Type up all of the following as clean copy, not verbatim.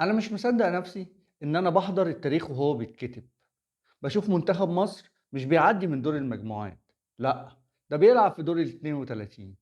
أنا مش مصدق نفسي إن أنا بحضر التاريخ وهو بيتكتب. بشوف منتخب مصر مش بيعدي من دور المجموعات، لا ده بيلعب في دور ال 32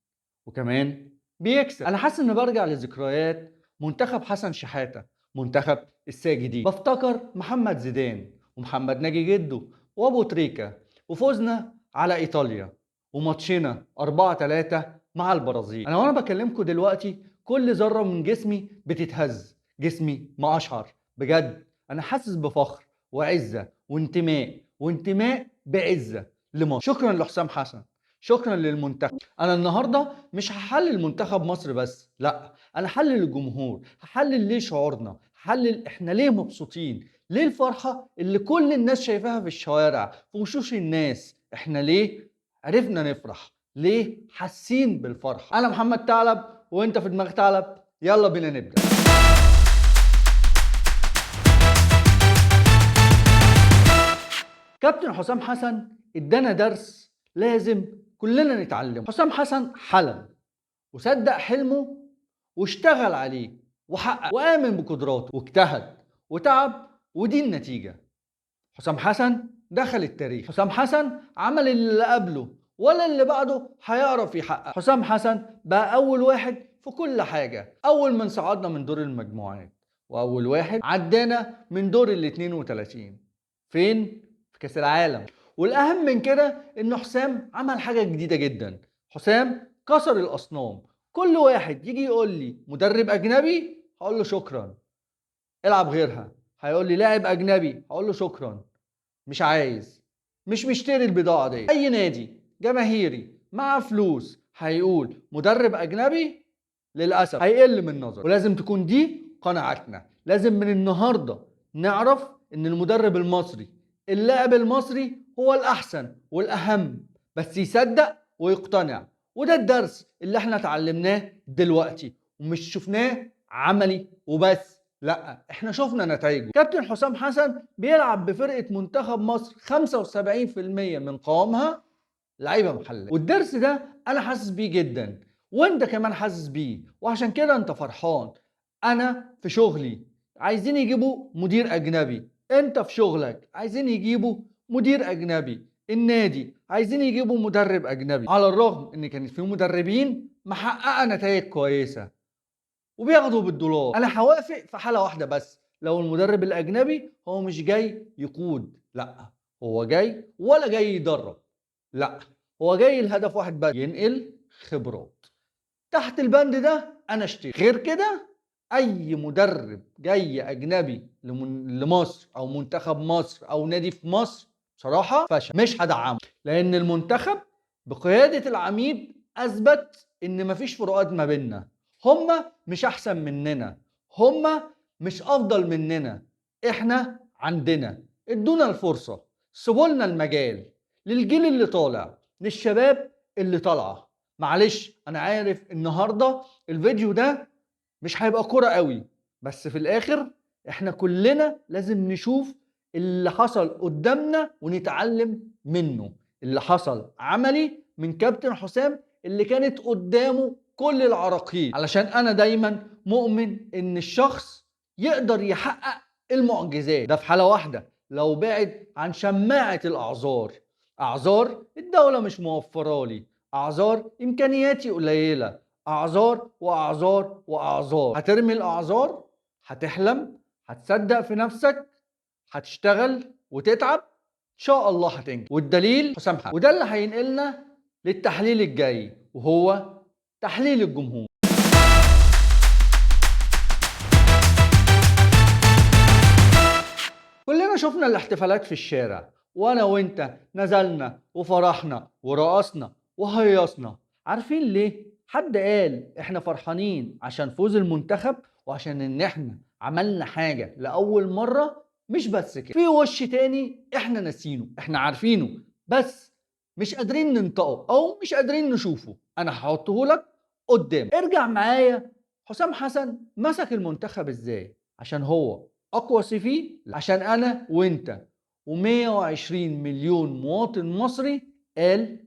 وكمان بيكسب. أنا حاسس إن برجع لذكريات منتخب حسن شحاتة، منتخب الساجدين. بفتكر محمد زيدان ومحمد ناجي جده وأبو تريكة وفوزنا على إيطاليا وماتشنا 4-3 مع البرازيل. أنا وأنا بكلمكم دلوقتي كل ذرة من جسمي بتتهز، جسمي ما أشعر بجد. أنا حاسس بفخر وعزة وانتماء، وانتماء بعزة لمصر. شكرا لحسام حسن، شكرا للمنتخب. أنا النهاردة مش هحلل منتخب مصر بس، لا أنا هحلل الجمهور، هحلل ليه شعورنا، هحلل إحنا ليه مبسوطين، ليه الفرحة اللي كل الناس شايفاها في الشوارع، في وشوش الناس. إحنا ليه عرفنا نفرح، ليه حاسين بالفرحة. أنا محمد ثعلب وإنت في دماغ ثعلب، يلا بينا نبدأ. كابتن حسام حسن ادانا درس لازم كلنا نتعلمه. حسام حسن حلم وصدق حلمه واشتغل عليه وحقق وآمن بقدراته واجتهد وتعب، ودي النتيجة. حسام حسن دخل التاريخ. حسام حسن عمل اللي قبله ولا اللي بعده هيعرف يحقق. حسام حسن بقى أول واحد في كل حاجة، أول من صعدنا من دور المجموعات وأول واحد عدانا من دور ال 32 فين؟ في كأس العالم. والأهم من كده إن حسام عمل حاجة جديدة جدا. حسام كسر الأصنام. كل واحد يجي يقول لي مدرب أجنبي هقول له شكرا، العب غيرها. هيقول لي لاعب أجنبي هقول له شكرا، مش عايز، مش مشتري البضاعة دي. أي نادي جماهيري مع فلوس هيقول مدرب أجنبي للأسف هيقل من نظر. ولازم تكون دي قناعتنا. لازم من النهاردة نعرف إن المدرب المصري، اللاعب المصري هو الأحسن والأهم، بس يصدق ويقتنع. وده الدرس اللي احنا اتعلمناه دلوقتي ومش شفناه عملي وبس، لا احنا شفنا نتائجه. كابتن حسام حسن بيلعب بفرقة منتخب مصر 75% من قوامها لعيبة محلية، والدرس ده انا حاسس بيه جدا وانت كمان حاسس بيه، وعشان كده انت فرحان. انا في شغلي عايزين يجيبوا مدير اجنبي، انت في شغلك عايزين يجيبوا مدير اجنبي، النادي عايزين يجيبوا مدرب اجنبي، على الرغم ان كانت في مدربين محققة نتائج كويسة وبياخدوا بالدولار. انا هوافق في حاله واحدة بس، لو المدرب الاجنبي هو مش جاي يقود، لا هو جاي ولا جاي يدرب، لا هو جاي الهدف واحد بس، ينقل خبرات. تحت البند ده انا اشتري. غير كده اي مدرب جاي اجنبي لمصر او منتخب مصر او نادي في مصر بصراحة فشل، مش هدعمه، لان المنتخب بقيادة العميد اثبت ان مفيش فروقات ما بيننا. هما مش احسن مننا، هما مش افضل مننا، احنا عندنا. ادونا الفرصة، سيبولنا المجال للجيل اللي طالع، للشباب اللي طالعه. معلش انا عارف النهارده الفيديو ده مش هيبقى كرة قوي، بس في الاخر احنا كلنا لازم نشوف اللي حصل قدامنا ونتعلم منه. اللي حصل عملي من كابتن حسام اللي كانت قدامه كل العراقيل، علشان انا دايما مؤمن ان الشخص يقدر يحقق المعجزات. ده في حالة واحدة، لو بعد عن شماعة الاعذار. اعذار الدولة مش موفرة لي، اعذار امكانياتي قليلة، اعذار واعذار واعذار. هترمي الاعذار، هتحلم، هتصدق في نفسك، هتشتغل وتتعب، ان شاء الله هتنجح. والدليل حسام حسن. وده اللي هينقلنا للتحليل الجاي وهو تحليل الجمهور. كلنا شفنا الاحتفالات في الشارع، وانا وانت نزلنا وفرحنا ورقصنا وهيصنا. عارفين ليه؟ حد قال احنا فرحانين عشان فوز المنتخب وعشان ان احنا عملنا حاجة لأول مرة. مش بس كده، في وش تاني احنا ناسينه، احنا عارفينه بس مش قادرين ننطقه او مش قادرين نشوفه. انا هحطه لك قدام. ارجع معايا، حسام حسن مسك المنتخب ازاي؟ عشان هو اقوى CV، عشان انا وانت و120 مليون مواطن مصري قال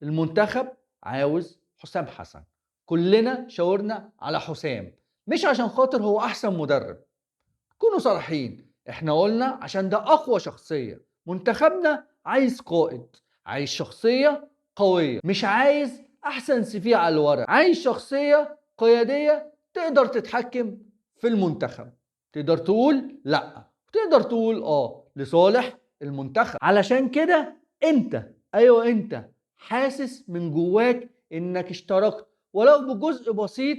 المنتخب عاوز حسام حسن. كلنا شاورنا على حسام، مش عشان خاطر هو احسن مدرب، كونوا صريحين، احنا قلنا عشان ده اقوى شخصية. منتخبنا عايز قائد، عايز شخصية قوية، مش عايز احسن CV على الورق، عايز شخصية قيادية تقدر تتحكم في المنتخب، تقدر تقول لا، تقدر تقول لصالح المنتخب. علشان كده انت، ايوه انت، حاسس من جواك انك اشتركت ولو بجزء بسيط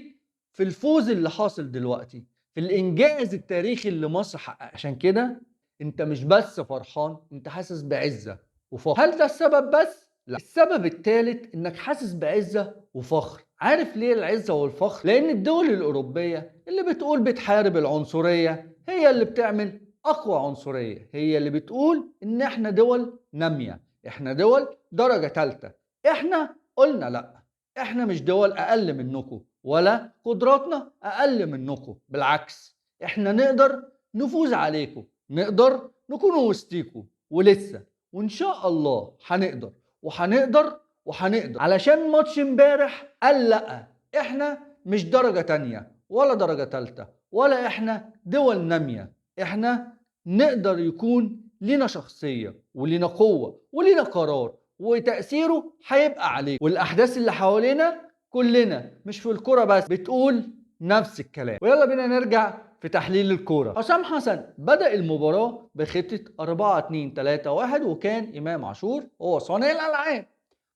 في الفوز اللي حاصل دلوقتي، في الانجاز التاريخي اللي مصر حققه. عشان كده انت مش بس فرحان، انت حاسس بعزة وفخر. هل ده السبب بس؟ لا. السبب الثالث انك حاسس بعزة وفخر. عارف ليه العزة والفخر؟ لان الدول الأوروبية اللي بتقول بتحارب العنصرية هي اللي بتعمل أقوى عنصرية، هي اللي بتقول إن إحنا دول نامية، إحنا دول درجة ثالثة. إحنا قلنا لأ، إحنا مش دول أقل منكم ولا قدراتنا أقل منكم، بالعكس إحنا نقدر نفوز عليكم، نقدر نكون وسطيكم ولسه، وإن شاء الله هنقدر وهنقدر وهنقدر. علشان ماتش امبارح قال لأ، إحنا مش درجة تانية ولا درجة ثالثة ولا إحنا دول نامية، احنا نقدر يكون لنا شخصية ولنا قوة ولنا قرار، وتأثيره هيبقى عليه. والأحداث اللي حوالينا كلنا مش في الكرة بس بتقول نفس الكلام. ويلا بينا نرجع في تحليل الكورة. حسام حسن بدأ المباراة بخطة 4-2-3-1، وكان إمام عاشور هو صانع الألعاب.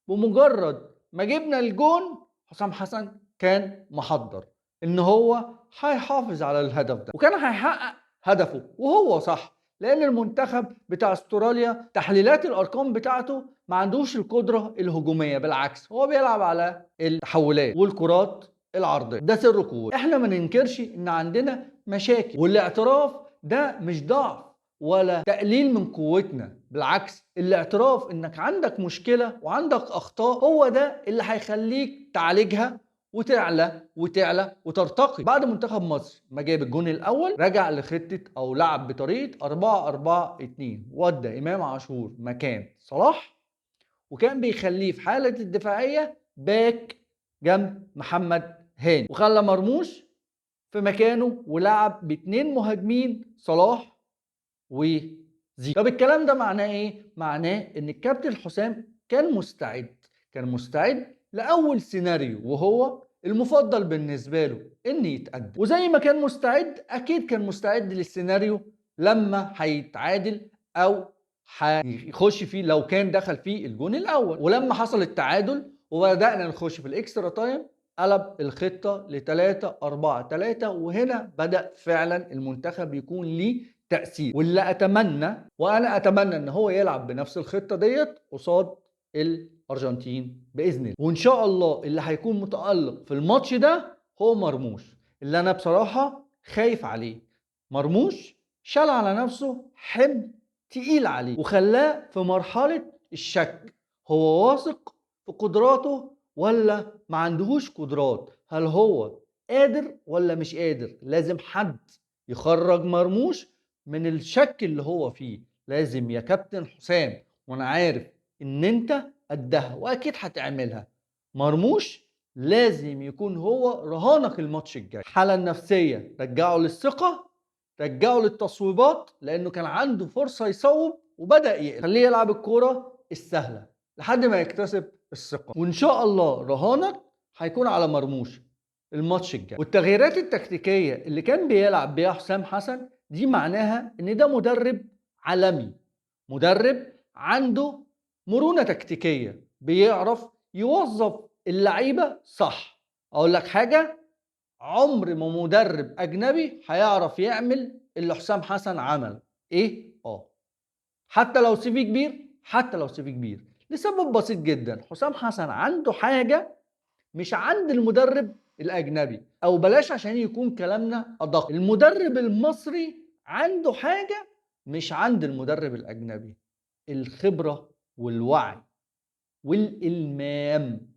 بمجرد ما جبنا الجون حسام حسن كان محضر إن هو هيحافظ على الهدف ده، وكان هيحقق هدفه، وهو صح، لان المنتخب بتاع استراليا تحليلات الارقام بتاعته ما عندوش القدرة الهجومية، بالعكس هو بيلعب على التحولات والكرات العرضية، ده سر قوته. احنا ما ننكرش ان عندنا مشاكل، والاعتراف ده مش ضعف ولا تقليل من قوتنا، بالعكس الاعتراف انك عندك مشكلة وعندك اخطاء هو ده اللي هيخليك تعالجها وتعلى وتعلى وترتقي. بعد منتخب مصر ما جاب الجون الاول رجع لخطة او لعب بطريقة 4-4-2، ودى امام عاشور مكان صلاح، وكان بيخليه في حاله الدفاعية باك جنب محمد هاني، وخلى مرموش في مكانه ولعب باتنين مهاجمين صلاح وزيكو. طب الكلام ده معناه ايه؟ معناه ان الكابتن حسام كان مستعد، كان مستعد لأول سيناريو وهو المفضل بالنسبة له إن يتقدم، وزي ما كان مستعد أكيد كان مستعد للسيناريو لما هيتعادل أو هيخش فيه لو كان دخل فيه الجون الأول. ولما حصل التعادل وبدأنا نخش في ال extra time قلب الخطة ل 3-4-3، وهنا بدأ فعلا المنتخب يكون ليه تأثير. واللي أتمنى، وأنا أتمنى إن هو يلعب بنفس الخطة ديت قصاد الارجنتين باذن الله. وان شاء الله اللي هيكون متالق في الماتش ده هو مرموش، اللي انا بصراحة خايف عليه. مرموش شال على نفسه حمل تقيل عليه وخلاه في مرحلة الشك، هو واثق في قدراته ولا ما عندهوش قدرات؟ هل هو قادر ولا مش قادر؟ لازم حد يخرج مرموش من الشك اللي هو فيه. لازم يا كابتن حسام، وانا عارف ان انت قدها واكيد هتعملها، مرموش لازم يكون هو رهانك الماتش الجاي. الحالة النفسية رجعه للثقة، رجعه للتصويبات، لانه كان عنده فرصة يصوب وبدا يقلق. خليه يلعب الكورة السهلة لحد ما يكتسب الثقة، وان شاء الله رهانك هيكون على مرموش الماتش الجاي. والتغييرات التكتيكيه اللي كان بيلعب بيها حسام حسن دي معناها ان ده مدرب عالمي، مدرب عنده مرونة تكتيكية، بيعرف يوظف اللعيبة صح. اقول لك حاجة، عمر ما مدرب اجنبي هيعرف يعمل اللي حسام حسن عمله. ايه؟ حتى لو CV كبير، حتى لو CV كبير، لسبب بسيط جدا، حسام حسن عنده حاجة مش عند المدرب الاجنبي، او بلاش عشان يكون كلامنا ادق، المدرب المصري عنده حاجة مش عند المدرب الاجنبي، الخبرة والوعي والإلمام،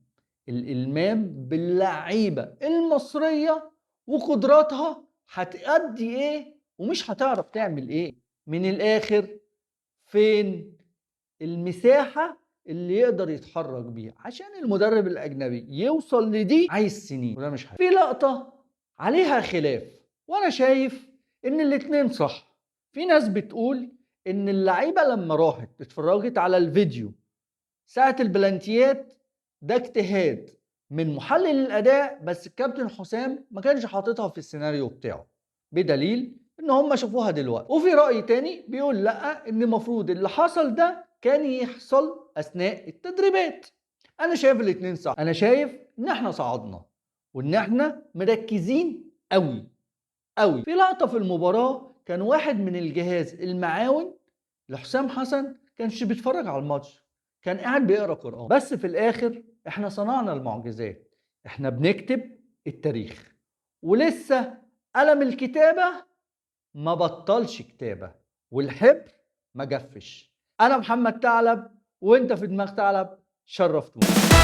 الإلمام باللعيبة المصرية وقدراتها هتأدي ايه ومش هتعرف تعمل ايه. من الآخر فين المساحة اللي يقدر يتحرك بيها عشان المدرب الأجنبي يوصل لدي؟ عايز سنين، وده مش حاجة. في لقطة عليها خلاف، وأنا شايف ان الاتنين صح. في ناس بتقول ان اللعيبة لما راحت اتفرجت على الفيديو ساعة البلانتيات ده اجتهاد من محلل الاداء، بس الكابتن حسام ما كانش حاططها في السيناريو بتاعه، بدليل ان هم شافوها دلوقتي. وفي راي تاني بيقول لا، ان المفروض اللي حصل ده كان يحصل اثناء التدريبات. انا شايف الاتنين صح. انا شايف ان احنا صعدنا وان احنا مركزين قوي قوي. في لقطة في المباراة كان واحد من الجهاز المعاون لحسام حسن كانش بيتفرج على الماتش، كان قاعد بيقرا قرآن. بس في الاخر احنا صنعنا المعجزات، احنا بنكتب التاريخ، ولسه قلم الكتابة ما بطلش كتابة والحبر ما جفش. انا محمد ثعلب وانت في دماغ ثعلب. شرفتوني.